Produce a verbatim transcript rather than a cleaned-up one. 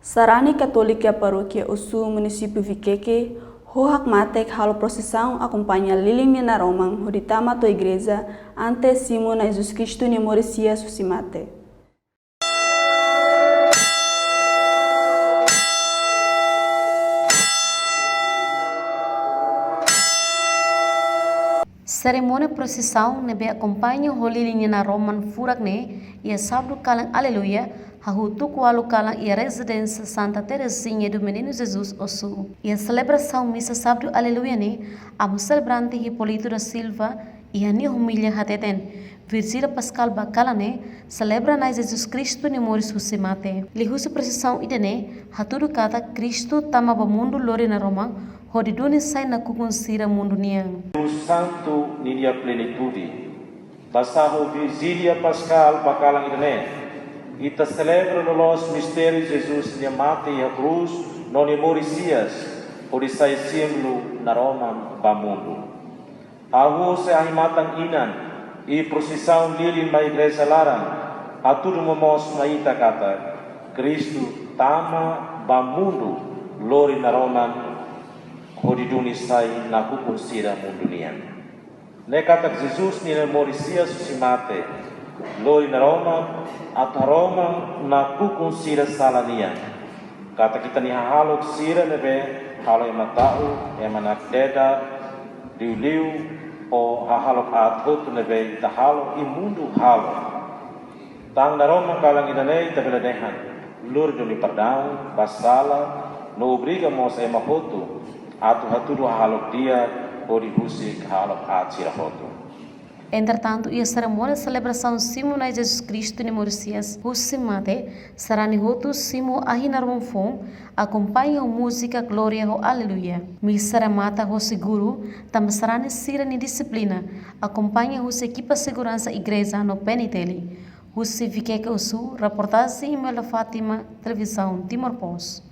Sarani Katólika Parókia Osu, Munisípiu Viqueque, ho hakmatek halo prosisaun akompaña lilin nia naroman hodi tama to'o igreja ante simu Na'i Jesus Kristu nia moris hi'as husi mate. Serimónia prosisaun ne'ebé akompaña ho lilin nia naroman furak ne'e iha sábadu kalan Aleluia, hahú tuku ualu kalan iha rezidénsia Santa Terezinha do Menino Jesus Osu. Iha selebrasaun misa sábadu Aleluia ne'e, amu selebrante Hipólito da Silva iha nia homília hateten, Virgília Pascal ba kalan ne'e selebra Na'i Jesus Kristu nia moris husi mate. Liuhusi prosisaun ida-ne'e hatudu katak Kristu tama ba mundu lori naroman hodi duni sai nakukun sira mundu nian. Santu ninia plenitude. Basá ho Virgília Pascal ba kalan ida-ne'e, ita selebra loloos mistériu Jesus nia mate iha krús no nia moris hi'as, hodi sai símbolu naroman ba mundu. Hahú husi ahi-matan inan, i prosisaun lilin mai igreja laran, hatudu momoos mai ita katak Kristu tama ba mundu lori naroman, hodi duni sai nakukun sira mundu nian. Ne'e katak Jesus nia moris hi'as husi mate, lori naroman, atu haroman nakukun sira sala nian. Katak ita-nia hahalok sira ne'ebé halo ema ta'uk, ema nakdedar, liuliu ho hahalok aat hotu ne'ebé ita halo i mundu halo. Tan naroman kalan ida-ne'e ita bele dehan, lori duni perdaun ba sala, no obriga mós ema hotu atu hatudu hahalok di'ak hodi husik hahalok aat sira hotu. Entretantu, iha serimónia selebrasaun simu Na'i Jesus Kristu nia moris hi'as husi mate, sarani hotu simu ahi naroman foun, akompaña ho múzika Glória ho Aleluia. Misa remata hosi guru, tanba sarani sira-nia dixiplina, akompaña hosi ekipa seguransa igreja no P N T L. Husi Viqueque Osu, reportajen Imelda Fátima, Televizaun Timor Post.